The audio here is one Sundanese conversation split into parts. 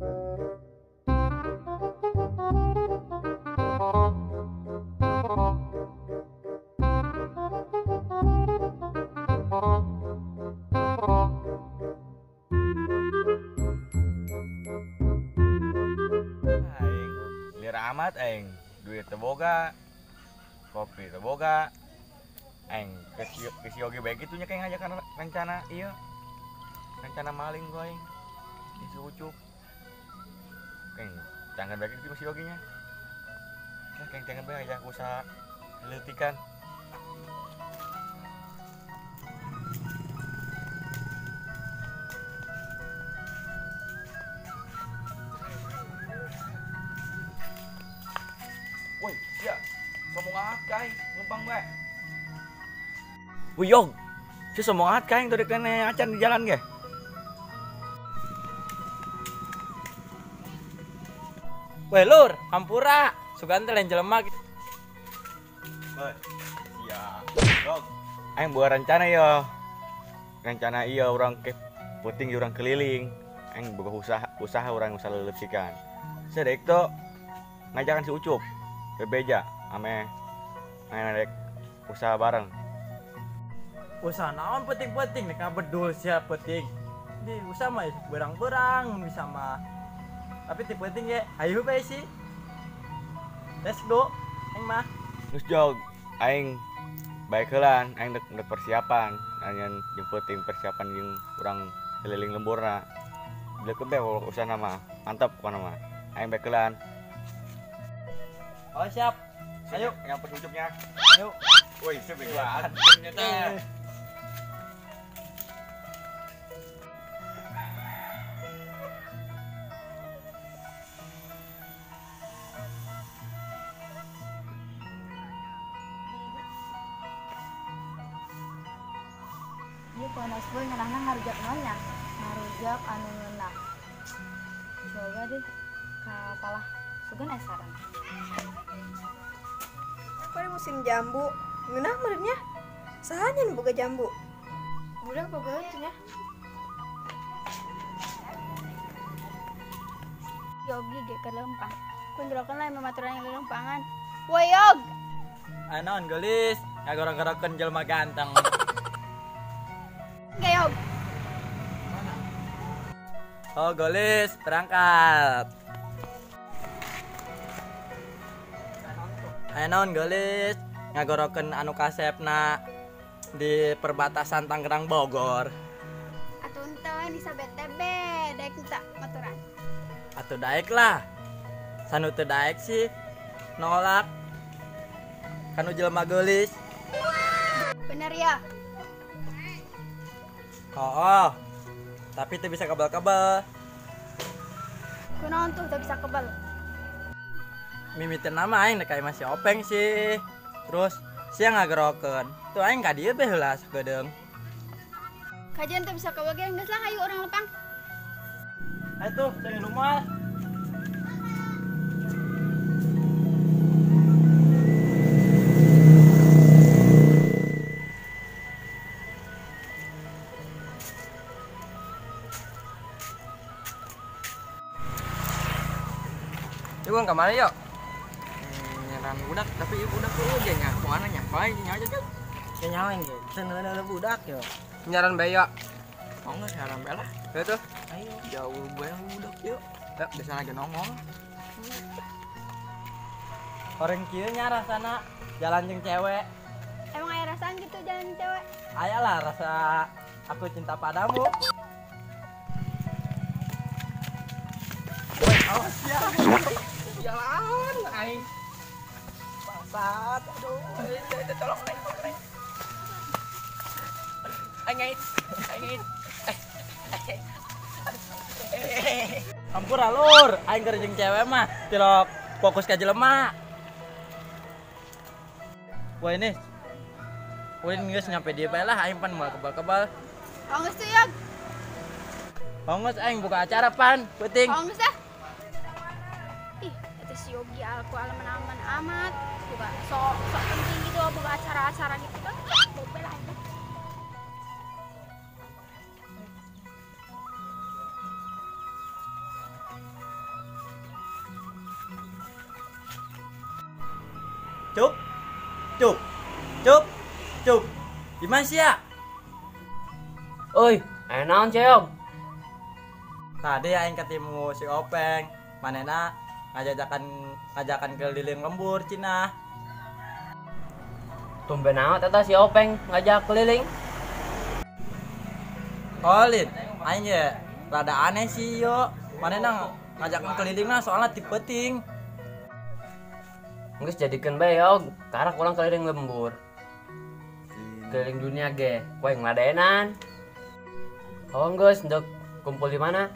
Aing liar amat aing, duit teu boga, kopi teu boga. Aing ke si Yogi bae kitu nya kayak ngajakan rencana ieu. Rencana maling gua aing. Di si Ucup. Keng jangan bae kitu si Yoginya. Lah keng jangan bae ngajak usaha leutikan. Woi, sia, sombong amat ka aing, numpang bae. Woi, Yog, sia sombong amat ka aing tadi kena acan di jalan ge. Weh lur, hampura, sugan teh lain jelema. Woi, sia, Yog, aing buat rencana yo. Rencana iya urang ke puting urang keliling, aing boga usaha urang usaha leuleutikan. Sia daek tuh ngajakan si Ucup. Bebeja ame rek usaha bareng. Usaha naon penting-penting nek bedul sia penting. Di usaha mah berang-berang bisa mah. Tapi ti penting ge hayu bae sih. Let's go aing mah. Geus jog aing bae heulan aing dek persiapan anjeun jeung penting persiapan jeung urang keliling lemburna. Dek bae usaha mah mantap pokona mah. Aing bae heulan. Oh siap. Ayo, yang petunjuknya. Ayo. Woi, siap begoan. Ternyata. Ini panas boy ngeunahna ngarujak naon nya? Ngarujak anu ngeunah. Coba deh ka palah sugan aya saran. Kok musim jambu, ngeunah meureunnya? Saha nya nu boga jambu? Budak boga teh nya. Yogi ge keur leumpang. Kundrokeun lah mamaturan yang leumpangan. Woi Yog. Naon geulis, ngagorong-gorokeun jelema ganteng. Ge Yog. Oh geulis, berangkat. Aya naon geulis, ngagorokeun anu kasepna di perbatasan Tangerang Bogor. Atuh henteu bisa BTB, daek teu maturan. Atuh daek lah. Sanu teu daek sih nolak. Kanu jelema geulis. Bener ya? Oh, tapi teu bisa kebal-kebal. Kunaon tuh teu bisa kebal? Mimitin nama aing dek masih openg sih. Terus sia ngagerokeun. Tuh aing ka dieu bae heula sakedeung. Kajian teu bisa kebal ge geus lah hayu urang lempang. Ayo tuh, cai rumah. Yuk, ke mana yuk? Nyaran budak, tapi ieu budak tuh ge nya kumaha nya bae nya aja kan. Ge nyawa ge, teu budak yo. Nyaran bae yuk. Mau nggak nyaran bae lah. Ya tuh. Ayo. Jauh bae budak yuk. Ya, di sana ge nongol. Orang kieu nya rasana jalan jeung cewek. Emang aya rasaan gitu jalan jeung cewek? Aya lah rasa aku cinta padamu. Woi, awas ya. Jalan aing. Bangsat, aduh. Tolong aing. Aing ngait. Aing ngait. Ampura lur, aing keur jeung cewek mah tidak fokus ka jelema. Wah ini. Ulin geus nyampe dieu bae lah aing pan moal kebal-kebal. Oh geus tuh, Yog. Oh geus aing buka acara pan, penting. Oh geus ah. Ih, eta si Yogi aku alaman-aman amat. Buka sok sok penting gitu buka acara-acara gitu kan. Bobel aja. Cup. Cup. Cup. Cup. Gimana sih ya? Oi, aya naon Ceong? Tadi aing ketemu si Openg, manena ngajakan keliling lembur Cina. Tumben amat eta si Openg ngajak keliling. Olin, aing ye rada aneh sih yo. Manena ngajakan keliling lah soalnya ti peuting. Geus jadikeun bae yo, karak urang keliling lembur. Keliling dunia ge, kowe ngladenan. Oh geus ndek kumpul di mana?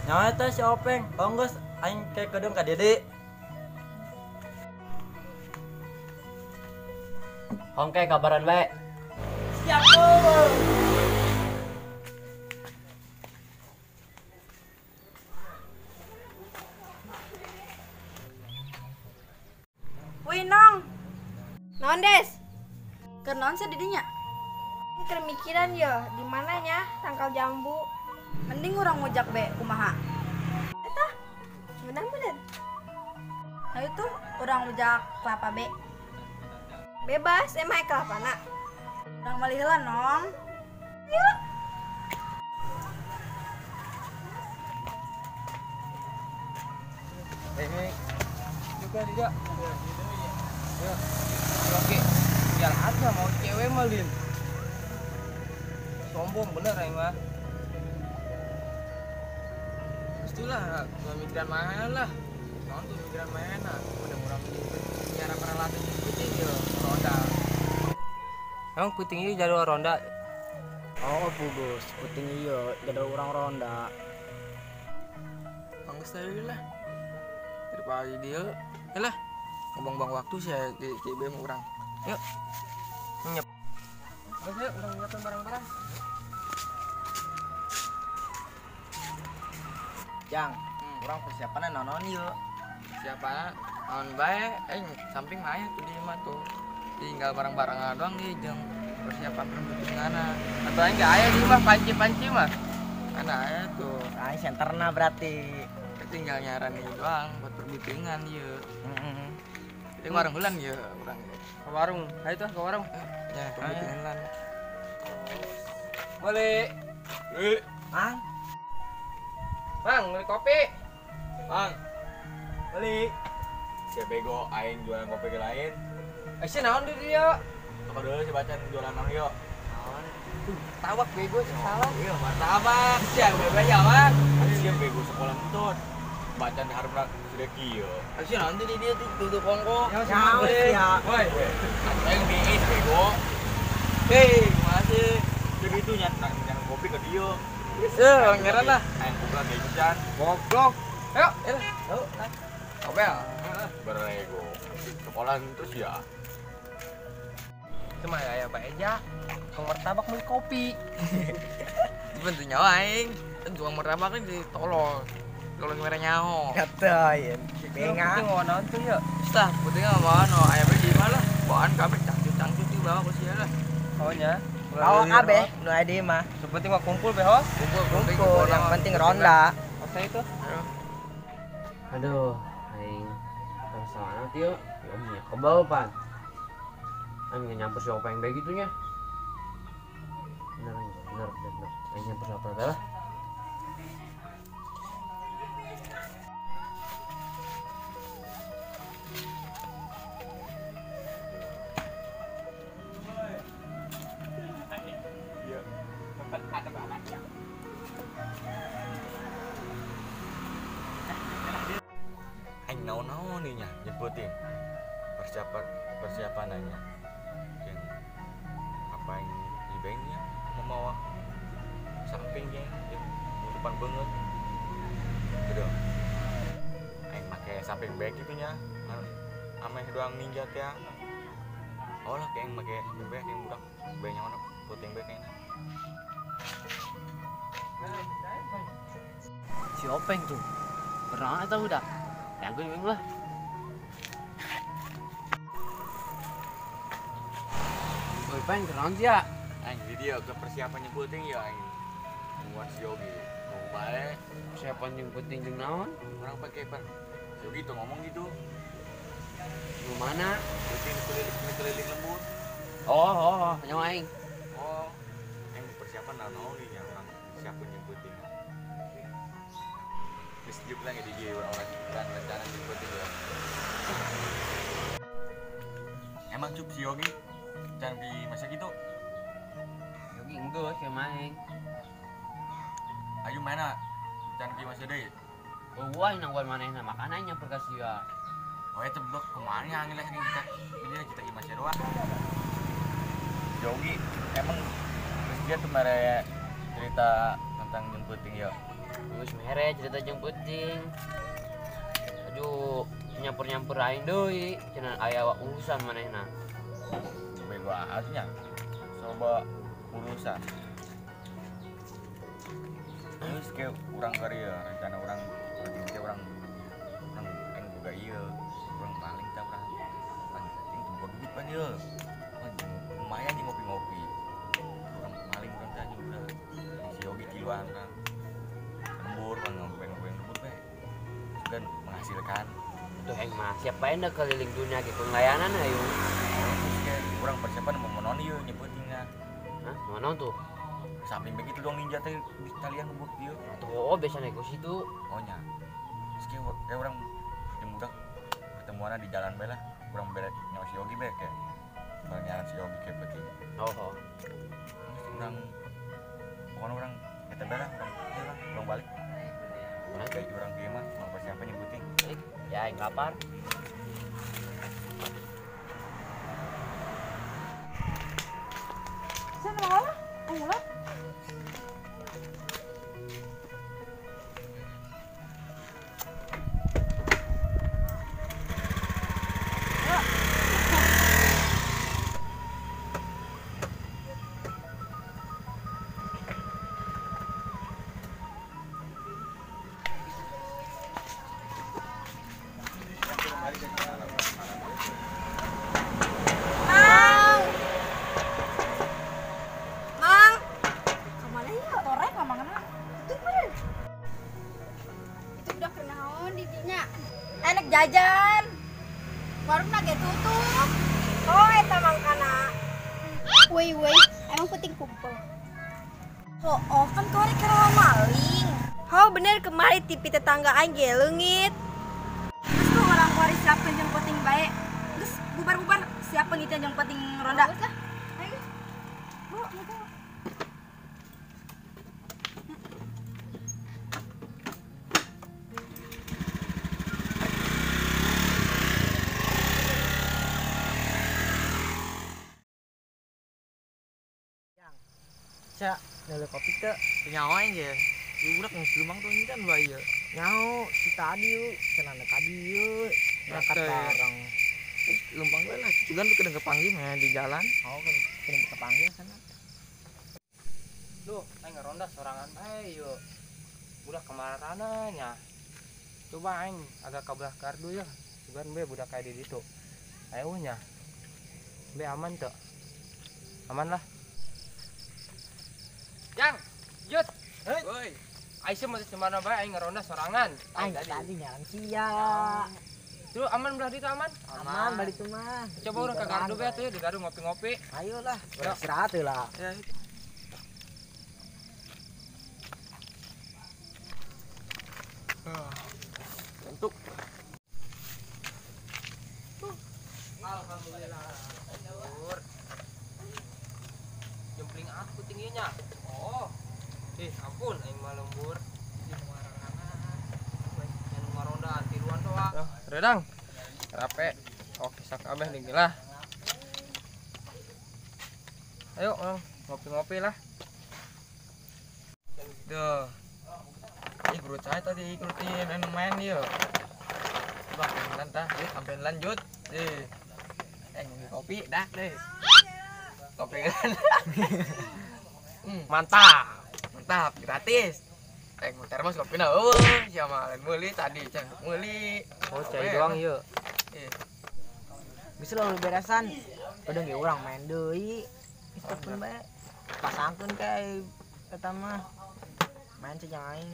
Nyawa eta si Openg. Oh geus aing ke kedeung ka Dede. Hongke kabaran bae. Siap. Wih Nong. Naon Des? Keur naon sih didinya? Keur mikiran yo, di mananya tangkal jambu. Mending urang ngojak be kumaha. Eta. Menang bener. Hayu tuh urang ngojak kelapa be. Bebas, emang kelapana. Urang balik heula Nong. Yuk. Juga juga. Ya. Oke. Jalan aja mau cewek mah Lin. Sombong bener aing mah. Pastilah mikiran mana lah. Naon tuh mikiran mana? Udah murah nyara peralatan kucing yo ronda. Emang kucing ieu jadwal ronda? Oh, pugus, kucing ieu jadwal urang ronda. Bangges tadi lah. Daripada dia, lah. Ngebuang-buang waktu sih di BM urang. Yuk. Nyep. Terus yuk, urang nyiapin barang-barang. Jang, urang persiapannya naon yuk. Persiapannya naon bae, samping mah aya tuh di imah tuh. Tinggal barang-barang doang nih jeung persiapan perbutinganna. Atau aing enggak aya di imah panci-panci mah. Kan aya tuh. Aing senterna berarti. Tinggal nyaran ieu doang buat perbutingan ieu. Heeh. Jadi warung heula ieu urang. Ke warung, ayo tuh ke warung. Ya, perbutingan. Boleh. Mang. Mang, beli kopi. Mang. Beli. Si bego aing jualan kopi ke lain. Eh, si naon di dia? Toko dulu si bacan jualan naon yo. Naon? Tawak bego si salah. Iya, martabak. Siap bego ya, Bang. Siap bego sekolah entut. Bacan harapna sudah kieu. Si naon di dia tuh tutup kongko. Ya, woi. Aing diis bego. Hei, masih. Jadi itu nyat kopi ke dia. Eh, ngeran lah. Aing goblok gecan. Goblok. Ayo, ayo. Kopi ya? Berego. Sekolah terus ya. Cuma ya Pak Eja, tukang martabak beli kopi. Bentuk nyawa aing. Tukang martabak kan ditolong. Tolong merah nyaho. Katain. Benga. Penting mau naon tuh ya? Tah, penting mau naon. Aya di mana lah. Bawaan kabeh cangcut-cangcut di bawah ku sia lah. Oh nya. Bawa kabeh nu aya di mah. Sepenting mah kumpul be ho. Kumpul, yang penting ronda. Oke itu. Aduh, aing sama tio, ya kebal pan. Aing nyampur si Openg bae gitunya. Bener. Aing nyampur si Openg bae lah. Aing naon-naon nih nya nyebutin persiapan nanya yang apa yang di banknya membawa sampingnya yang depan banget gitu aing make samping bag gitu nya ameh doang ninja teh oh lah kayak make samping bag yang budak banyak mana puting bag kayaknya si Openg tuh pernah atau udah ya gue nyuing lah. Oi, Peng, kenaon sih ya? Aing di dia ke persiapannya penting ya aing. Buat si Yogi. Mau bae persiapan yang penting jeung naon? Orang pakai pan. Si Yogi tuh ngomong gitu. Nu mana? Penting keliling lembur. Oh, nyawa aing. Oh, aing persiapan naon nih ya urang siapkeun jeung penting. Geus juk lah di dieu urang rencana jeung penting ya. Emang cup si Yogi can di masa gitu. Yogi enggeus ya main. Ayo mana? Can di masa deui. Oh, wah nangguan manehna makana nyamper ka sia. Oh, eta blok kemana angin lah kita. Ini kita imah doang. Yogi emang terus dia tuh mere cerita tentang jeung peuting ya. Geus mere cerita jeung peuting. Aduh, nyampur-nyampur aing deui, cenah aya urusan manehna. Bego aatnya. Coba urusan. Terus kayak urang kari ya, rencana urang penting teh urang aing boga ieu, urang paling tah urang penting teu boga duit pan ieu. Lumayan jeung ngopi-ngopi. Urang maling urang teh anjing udah. Si Yogi tiluan urang. Lembur pan ngopi-ngopi lembur bae. Dan menghasilkan. Tuh aing mah siapa yang keliling dunia gitu ngelayanan ayo. Terus kayak urang persiapan mau menon ieu nyebutinna. Hah, mau naon tuh? Samping begitu dong ninja teh di talian ngebut ieu. Tuh, oh biasanya ke situ. Oh nya. Terus kayak urang jeung budak pertemuanna di jalan bae lah. Urang bere nyawa si Yogi bae kayak. Nyaran si Yogi kayak penting. Oh. Terus urang pokoknya urang eta bae lah, urang balik. Urang kayak urang kieu mah urang persiapan nyebutin. Ya aing lapar. Sana malah, ulah. Enak jajan. Warungna ge tutup. Oh, eta mangkana. Woi woi, emang penting kumpul. Oh, kan kemarin kira maling. Oh, bener kemarin TV tetangga aing ge leungit. Terus tuh orang kuari siapkeun jeung penting bae. Geus bubar-bubar siapkeun itu jeung penting ronda. Bagus lah. Ayo. Bu, bu. Cak, nele kopi teu. Nyawa aing ge. Lu budak geus lumang tuh ini kan bae ieu. Nyaho, si tadi yuk, cenah ka dieu. Berangkat bareng. Lumpang bae lah, cugan tuh kedeng kepanggih mah di jalan. Oh, kedeng kepanggih sana. Duh, aing ngaronda sorangan bae ieu. Budak kamarana nya. Coba aing agak ka belah gardu ya. Cugan bae budak aya di ditu. Ayo nya. Bae aman teu? Aman lah. Yang, Jut. Hei. Aisyah mau semana bae aing ngaronda sorangan. Aing tadi nyaran sia. Tuh aman belah ditu aman? Aman belah ditu mah. Coba urang ka gardu bae atuh di gardu ngopi-ngopi. Ayolah, istirahat heula. Ya. Bentuk. Alhamdulillah. Jempling aku tingginya. Oh. Ampun aing mah lembur. Yang maronda tiluan doang. Oh, redang. Rape. Oke, sak abeh nih lah. Ayo, ngopi-ngopi lah. Duh. Ih, guru saya tadi ikutin anu main ieu. Coba tah, sampai lanjut. Deh. Ngopi kopi dah deh. Kopi kan. Mantap. Mantap, gratis. Termos kopi na eueuh, sia mah lain meuli tadi can meuli. Oh, cai doang ieu. Geus lah beresan. Udah ge urang main deui. Geus tepun bae. Pasangkeun kae eta mah. Main cek aing.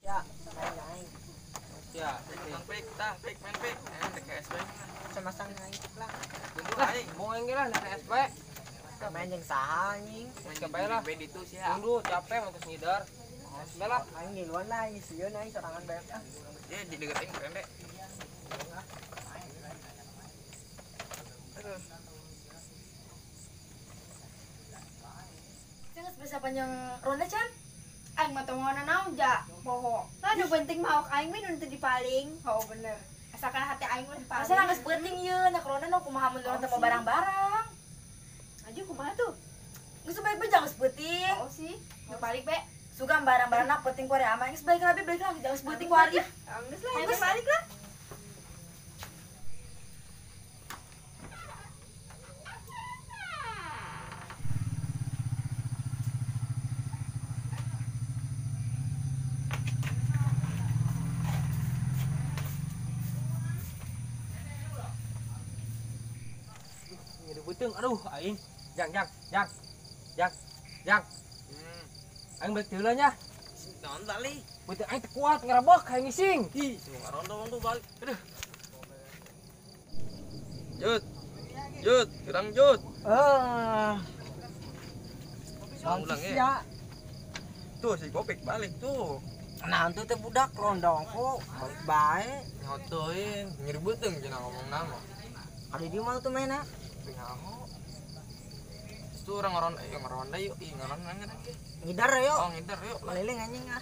Ya, main aing. Ya, pik tah, pik main pik. DKS bae. Sama-sama aing lah. Lah, mau aing lah naik SP. Main jeung saha anjing? Main capek lah. Itu sih. Tunggu capek mau terus ngidar. SP lah. Aing ngiluan lah, aing sieun aing sorangan bae ah. Ya di dekat aing pendek. Terus. Geus bisa panjang ronda can? Aing mah teu mawana naon ja, poho. Lah nu penting mah aing we nu teu dipaling. Oh bener. Asalkan hati aing mah dipaling. Asal geus penting ieu na corona nu kumaha mun urang teu mau barang-barang. Aju kumaha tuh? Geus baik bae jangan geus penting. Oh sih, nu balik bae. Sugan barang-barangna penting ku ari ama geus balik lah balik lah jangan geus penting ku ari. Geus lah, geus balik lah. Beuteung aduh aing. Jang jang jang. Jang jang. Aing balik heula nya. Naon balik? Beuteung aing teu kuat ngarebek aing ngising. Ih, semua ngarondo tuh balik. Aduh. Jut. Jut, kurang jut. Ah. Ulang ya. Tuh si Gopik balik tuh. Nah, tuh teh budak rondong kok balik bae. Nyotoin, nyeri beuteung cenah ngomong nama. Kali di mah tuh mainna. Nyaho. Terus tuh orang ngeronda, yuk ngeronda yuk, ih ngeronda ngeronda. Ngidar yuk. Oh ngidar yuk. Keliling anjing ah.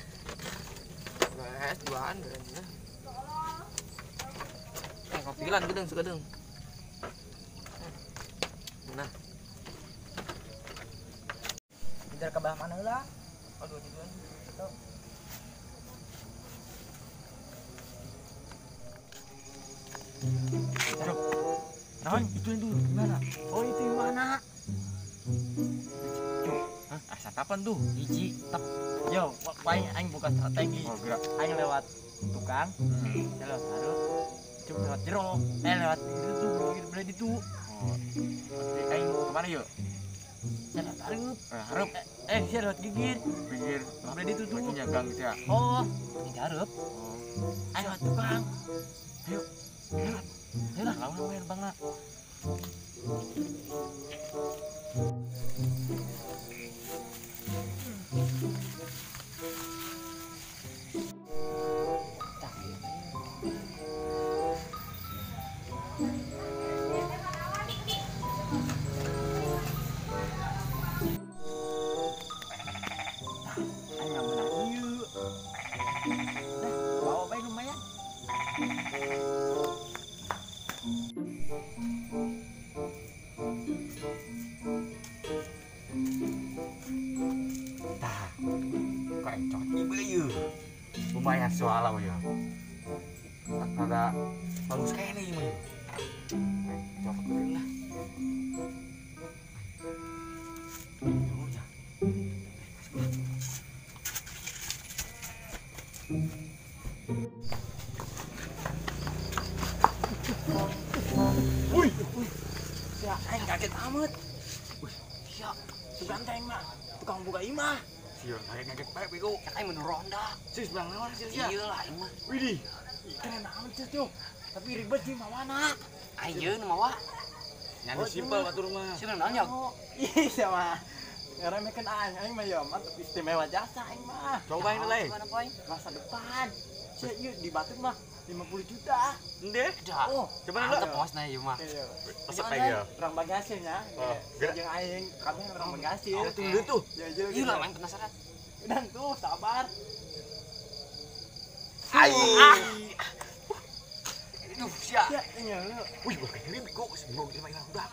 Guys, duaan berenang. Eh kopilan gedeng segedeng. Nah. Ngidar ke belah mana lah? Aduh, gitu aja. Tuh. Naon itu itu gimana? Oh itu yang mana? Cuk, hah? Asa kapan tuh? Hiji tep. Yo, aing aing buka strategi. Oh, gerak. Aing lewat tukang, lewat hareup, cuk lewat jero, lewat itu tuh, belah itu. Oh. Aing kemana yuk? Saya lewat hareup. Hareup. Saya lewat gigir. Gigir. Belah itu tuh. Berarti nyagang sih ya. Oh, ini hareup. Oh. Aing lewat tukang. Ayo. Ayo. Ayo lah, lawan main bang lah. Aing nggak menang ieu. Dah, bawa bae lumayan. Tah, kok encok ieu ieu. Lumayan soalau ya. Rada bagus kayaknya ieu mah. Cocok lah. Wih, sia aing kaget amat. Wih, sia, sugan teh mah tukang buka imah. Sia, kaget bae bego. Aing mun ronda. Sis bang naon sia sia. Ieu lah aing mah. Widih, keren amat sia tuh. Tapi ribet sih mawana. Aing yeun mawa. Nyani simpel batur mah. Sia naon nya? Ih, sia mah. Ngeremekeun aing, aing mah ya mantep istimewa jasa aing mah. Cobain lah. Masa depan. Sia ieu di Batur mah 50 juta. Ende? Oh, coba dulu. Mantep pos na ieu mah. Resep aing ya. Urang bagi hasilnya. Jeung aing kabeh urang bagi hasil. Oh, tunggu tuh. Ya, ya. Ieu lah aing penasaran. Dan tuh sabar. Ai. Aduh, sia. Ya, nya lu. Wih, bukan ini bego, sebelum kita main udah.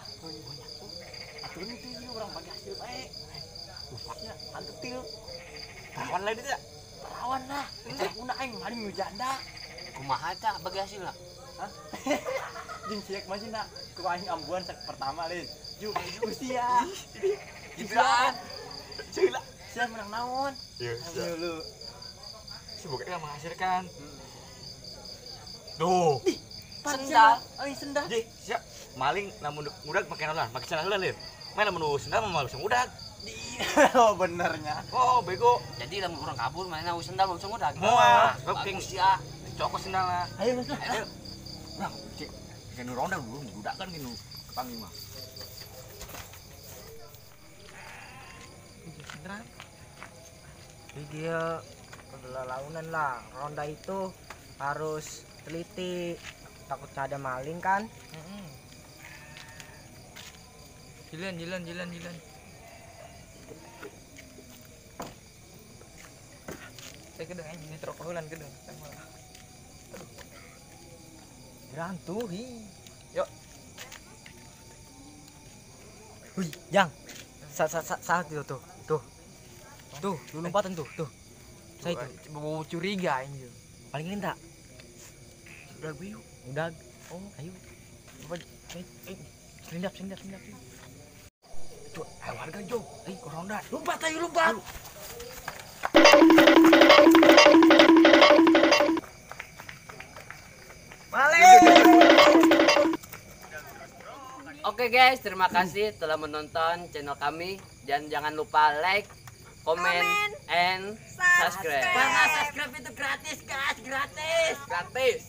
Atuh itu ieu urang bagi hasil bae. Ya, mantep tuh. Perawan lain itu ya? Perawan lah. Una aing maling nu janda. Kumaha tah bagi hasilna? Hah? Jeung siek mah cenah ku aing ambuan sak pertama lain. Ju usia. Gituan. Cila. Sia menang naon? Iya, sia. Lu. Si bukan menghasilkan. Tuh. Sendal. Oh, sendal. Ji, siap. Maling namun ngudag make naon lah, make sendal heula lin. Mana mun sendal mah bisa ngudag. Oh, benernya. Oh, bego. Jadi lamun urang kabur mana sendal mau bisa ngudag. Moal, bagus sia. Cokot sendal lah. Ayo, Mas. Ayo. Nah, cek. Nu ronda dulu budak kan gini kepanggil mah. Jadi dia launan lah. Ronda itu harus teliti, takut ada maling kan. Jalan jalan jalan jalan. Saya kedeng anjing di trokolan kedeng. Gerantu hi. Yuk. Wih, yang. Saat itu tuh. Tuh. Tuh, lu lompatan tuh, tuh. Saya itu bau curiga anjing. Paling minta. Udah gue yuk. Udah. Oh, ayo. Selindap, selindap, selindap. Tuh, ayo warga jo. Eh, ronda. Lompat ayo lompat. Oke guys, terima kasih telah menonton channel kami dan jangan lupa like, comment, and subscribe. Karena subscribe itu gratis guys, gratis. Gratis.